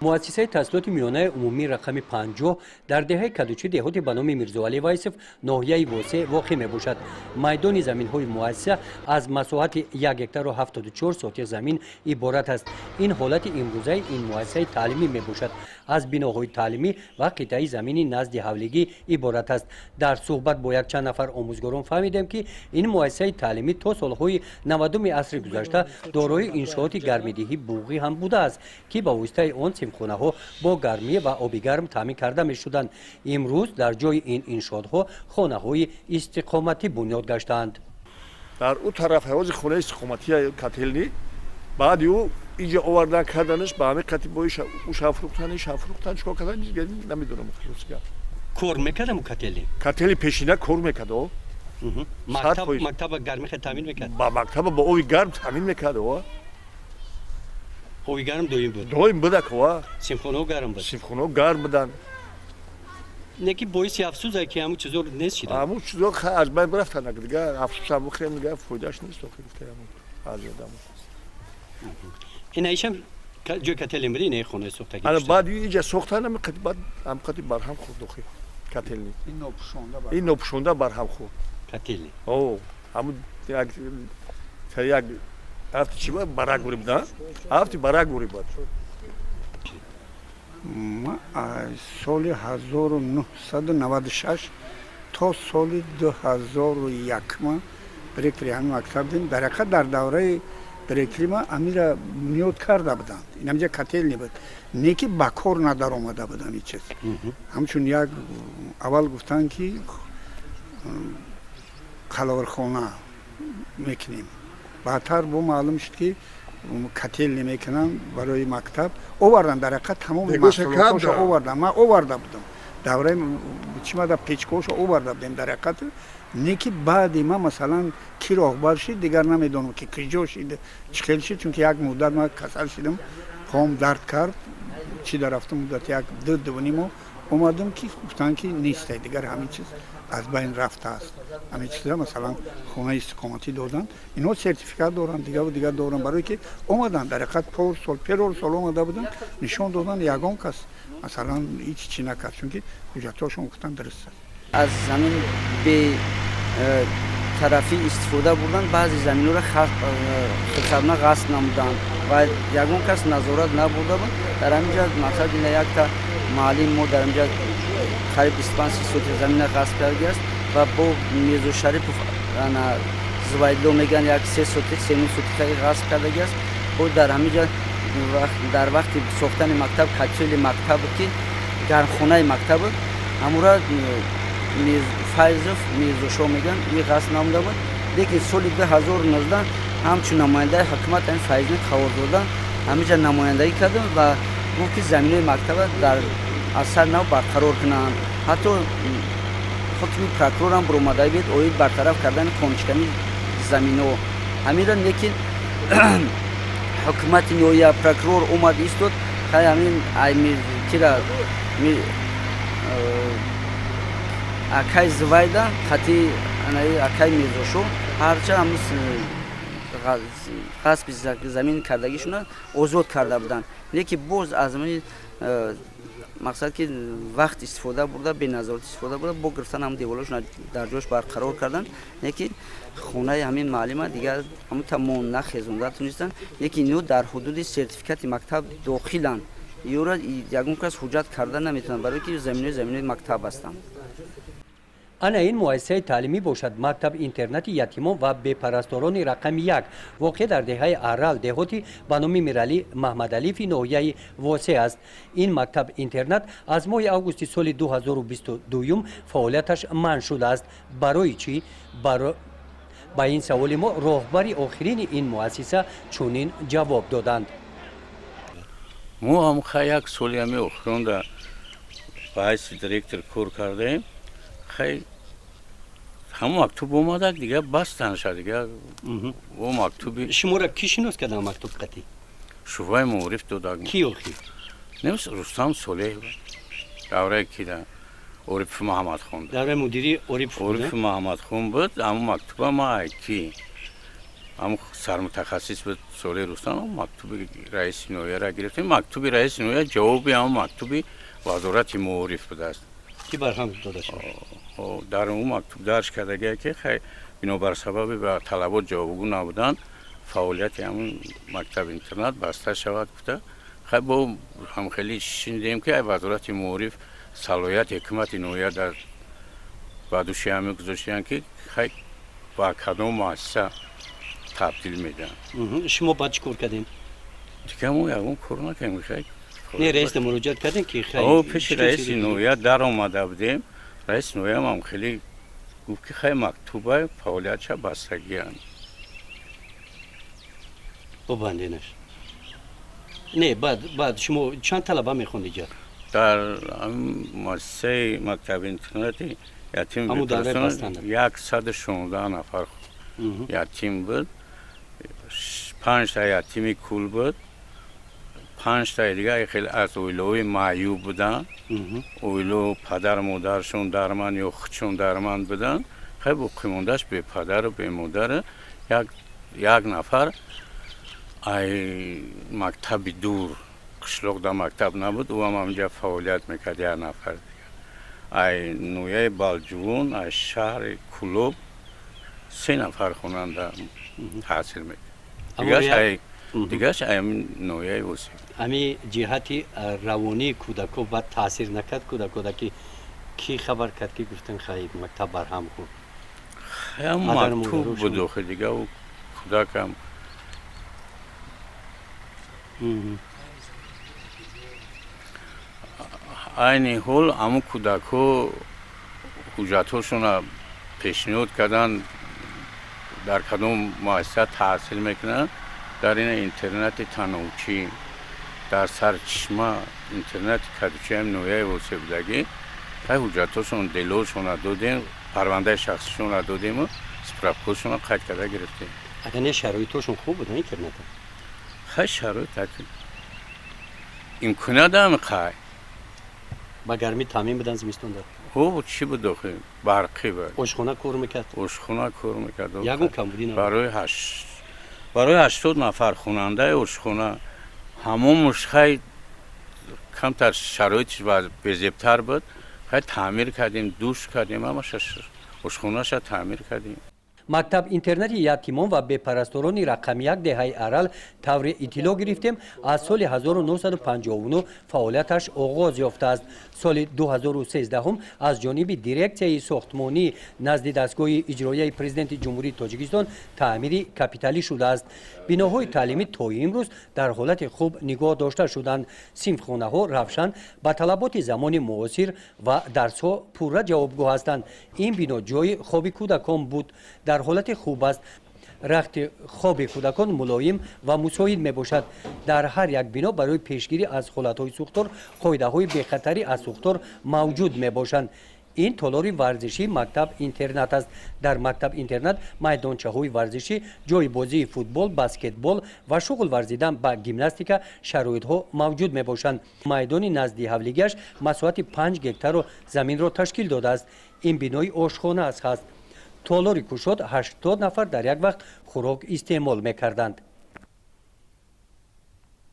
Муассисаи таҳсилоти миёнаи умумии рақами 50 дар деҳаи Кадучи, деҳоти ба номи Мирзоалӣ Вайсов, ноҳияи Восеъ воқеъ мебошад. Майдони заминҳои муассиса аз масоҳати 1 гектару 74 сотих замин иборат аст. Ин ҳолати имрӯзаи ин муассисаи таълимӣ мебошад. Аз биноҳои таълимӣ ва қитъаи замини назди ҳавлигӣ иборат аст. Дар суҳбат бо якчанд нафар омӯзгорон фаҳмидем, ки ин муассисаи таълимӣ то солҳои 90-уми асри гузашта дорои иншооти гармидиҳӣ буғӣ ҳам будааст, ки ба воситаи он синфхонаҳо бо гармӣ ва оби гарм таъмин карда мешуданд. Имрӯз дар ҷои ин иншоотҳо хонаҳои истиқоматӣ бунёд гаштаанд. Дар ӯ тараф ҳавози хонаи истиқоматия, котельный. Баъди ӯ инҷа овардан, карданаш ба ҳамин қати бо ӯша фурӯхтан, иша фурӯхтан, чикор кардан, намедонам, хулоси гап. Кор мекардам котельный? Котельный пешина кор мекард, о. Мактаба гармӣ таъмин мекард? Ба мактаба бо оби гарм таъмин мекард, о. Оби гарм доим буд? Доим будак, о. Синфхонаҳо гарм буд? Синфхонаҳо гарм буданд. Не ки боиси афсӯзе, ки ҳамун чизо нест шида. Ҳамун чизо аз байн рафтанд, дигар афсӯсам бихӯрем, дигар фоидааш нест охир, гуфта ҳамун баъзи одамо. Ина ишам ҷои котельный буди, ина хонаи сохтагӣ? Ана, баъд иҷа сохтан, ҳами қати, баъд ҳам қати барҳам хӯрд охир котельный. Ин нопӯшонда барҳам хӯрд. Котельный? О, ҳамун як ҳафти чи буд, барак бури буд, ҳафти барак бури буд. Ма аз соли 1996 то соли 2001 директори ҳамин мактаб будем. Дар ҳақиқат, дар давраи директори ма амира бунёд карда буданд. Инамҷа котельный буд, не ки ба кор надаромада буд ҳамин чиз. Ҳамчун як аввал гуфтанд, ки қаловархона мекунем, баъдтар бо маълум шуд, ки котельный мекунанд барои мактаб. Оварданд, дар ҳақиқат, тамоми маҳсулотҳошо оварданд. Ман оварда будам, давраи чимада печкаҳошо оварда будем. Дар ҳақиқат, не ки баъди ман, масалан, ки роҳбар шид, дигар намедонам, ки киҷо шид, чӣ хел шид, чунки як муддат ман касал шидам, пом дард кард, чӣ дар рафтам, муддати як ду, дувнимо омадам, ки гуфтанд, ки нестай дигар, ҳамин чиз аз байн рафтааст. Ҳамин чиза, масалан, хонаи истиқоматӣ доданд, инҳо сертификат доранд, дигару дигар доранд, барое ки омаданд. Дар ҳақиқат, пор сол, перор сол омада буданд, нишон доданд, ягон кас, масалан, ҳеҷ чӣ накард, чунки ҳуҷҷатҳошон, гуфтанд, дуруст аст. Аз замин бе тарафӣ истифода бурдан, баъзе заминҳоро хилсабна ғасб намуданд ва ягон кас назорат набурда буд. Дар ҳамин ҷа, мақсад, ина якта муаллим мо дар ҳамин ҷа қариб 25-30 сотих замина ғасб кардагиаст ва бо Мирзо Шарипов ана Зувайдло мегӯянд, як 3 сотих, 3.5 сотихаи ғасб кардагиаст. Бо дар ҳамин ҷа дар вақти сохтани мактаб, котёли мактаб, ки гармхонаи мактаб, ҳамура Файзов Мирзошоҳ мегӯянд, и ғасб намуда буд. Лекин соли 2019 ҳамчун намояндаи ҳукумат ҳамин Файзини Қаворзода ҳаминҷа намояндагӣ кардам ва гуфт, ки заминои мактаба дар аз сар нав барқарор кунанд. Ҳатто ҳукми прокурорам буромада буд оид бартараф кардани қонуншикании заминҳо. Ҳаминро, лекин ҳукумати ноҳия, прокурор омад, истод. Хай, ҳамин кира, акай Зувайда хати акай Мирзошоҳ, ҳарчанд ҳамн ғасби замин кардагишона озод карда буданд, лекин боз аз ҳамин мақсад, ки вақт истифода бурда, беназорат истифода бурда, бо гирифтан ҳам деволошона дар ҷош барқарор карданд. Лекин хонаи ҳамин муаллима дигар ҳамун тамон нахезонда тунистанд. Лекин ино дар ҳудуди сертификати мактаб дохиланд, ёра ягон кас ҳуҷҷат карда наметавонад, барое ки заминои мактаб ҳастанд. Ана ин муассисаи таълимӣ бошад, мактаб интернати ятимон ва бепарасторони рақами 1, воқеъ дар деҳаи Арал, деҳоти ба номи Миралӣ Маҳмадалиеви ноҳияи Восеъ аст. Ин мактаб интернат аз моҳи августи соли 2022 фаъолияташ манъ шудааст. Барои чӣ? Ба ин саволи мо роҳбари охирини ин муассиса чунин ҷавоб доданд. Мо ҳам хай як соли ҳами охиронда ба ҳайси директор кор кардаем. Хай, ҳамон мактуб омадак, дигар бастанша, дигар о мактуби. Шуморо кӣ шинос кардам мактуб қатӣ? Шӯъбаи маориф додак. Ки охир? Немс, Рустам Солеҳ, давраи кида Орипов Маҳамадхон. Давраи мудири Орипов? Орипов Маҳамадхон буд. Ҳамон мактуба ма ки Ҳам сармутахассис буд Солеҳ Рустам, мактуби раиси ноҳияро гирифтем. Мактуби раиси ноҳия ҷавоби ҳам мактуби вазорати маориф будааст, ки барҳам дода шуд. Дар он мактуб дарҷ кардагие, ки хай, бинобар сабаби ба талабот ҷавобгӯ набудан, фаъолияти ҳамун мактаб интернат баста шавад гуфта. Хай, бо ҳамхелӣ шунидем, ки ай вазорати маориф салоҳияти ҳукумати ноҳия дар ба души ҳамин гузоштиянд, ки хай, ба кадом муассиса табдил медиҳанд. Шумо баъд чӣ кор кардем? Дига мо ягон кор накардем, хай. Не, раиста муроҷиат кардем, ки хай? Пеши раиси ноҳия даромада будем. Раиси ноҳиям ҳам хеле гуфт, ки хай, мактуба фаъолиятша бастагиянд. Бубанденаш. Не, баъд шумо чанд талаба мехонд иҷа? Дар муассисаи мактаби интернати ятим 116 нафар ятим буд. Панҷта ятими кул буд, панҷтаи дига хеле аз оилаҳои маъюб буданд, оило падару модаршон дарманд ё худшон дарманд буданд. Хай, боқимондааш бепадару бемодару, як нафар ай мактаби дур, қишлоқ дар мактаб набуд, ӯ ҳам ҳаминҷа фаъолият мекард. Як нафар дига ай ноҳияи Балҷувон, ай шаҳри Кулоб се нафар хонанда таҳсил мекард. Дигаш ай ноҳияи Восеъ. Ами ҷиҳати равонии кӯдако баъд таъсир накард? Кӯдакода ки кӣ хабар кард, ки гуфтан, хай, мактаб барҳам хӯрд? Мактуб буд охи, дига ӯ кӯдакам. Айни ҳол ҳамун кӯдакҳо ҳуҷҷатҳошонро пешниҳод карданд, дар кадом муассиса таҳсил мекунанд. Дар ин интернати Тановчӣ, дар Сарчишма, интернати Кадучиам ноҳияи Восеъ будагӣ. Хай, ҳуҷҷатҳошон, делошонро додем, парвандаи шахсишонро додему справкаҳошонро қайд карда гирифтем. Агар не, шароитҳошон хуб буд интерната? Хай, шароит имконият ам, хай. Ба гармӣ таъмин будан зимистонда? Хуб, чӣ буд охи, барқӣ буд. Ошхона кор мекард? Ошхона кор мекард. Ягон камбудӣ набуд? Барои 80 нафар хонандаи ошхона ҳамомуш, хай, камтар шароитш безебтар буд. Хай, таъмир кардем, душ кардем, ҳамаша ошхонаша таъмир кардем. Мактаб интернати ятимон ва бепарасторони рақами 1 деҳаи Арал, таври иттилоъ гирифтем, аз соли 1959 фаъолияташ оғоз ёфтааст. Соли 2013 аз ҷониби дирексияи сохтмонӣ назди дастгоҳи иҷроияи президенти Ҷумҳурии Тоҷикистон таъмири капиталӣ шудааст. Биноҳои таълимӣ то имрӯз дар ҳолати хуб нигоҳ дошта шуданд. Синфхонаҳо равшан, ба талаботи замони муосир ва дарсҳо пурра ҷавобгӯ ҳастанд. Ин бино ҷои хоби кӯдакон буд, дар ҳолати хуб аст. Рахти хоби кӯдакон мулоим ва мусоид мебошад. Дар ҳар як бино барои пешгирӣ аз ҳолатҳои сӯхтор қоидаҳои бехатарӣ аз сӯхтор мавҷуд мебошанд. Ин толори варзишии мактаб интернат аст. Дар мактаб интернат майдончаҳои варзишӣ, ҷои бозии футбол, баскетбол ва шуғл варзидан ба гимнастика шароитҳо мавҷуд мебошанд. Майдони назди ҳавлигиаш масоҳати 5 гектарро заминро ташкил додааст. Ин бинои ошхона аст. Толори кушод, 80 нафар дар як вақт хӯрок истеъмол мекарданд.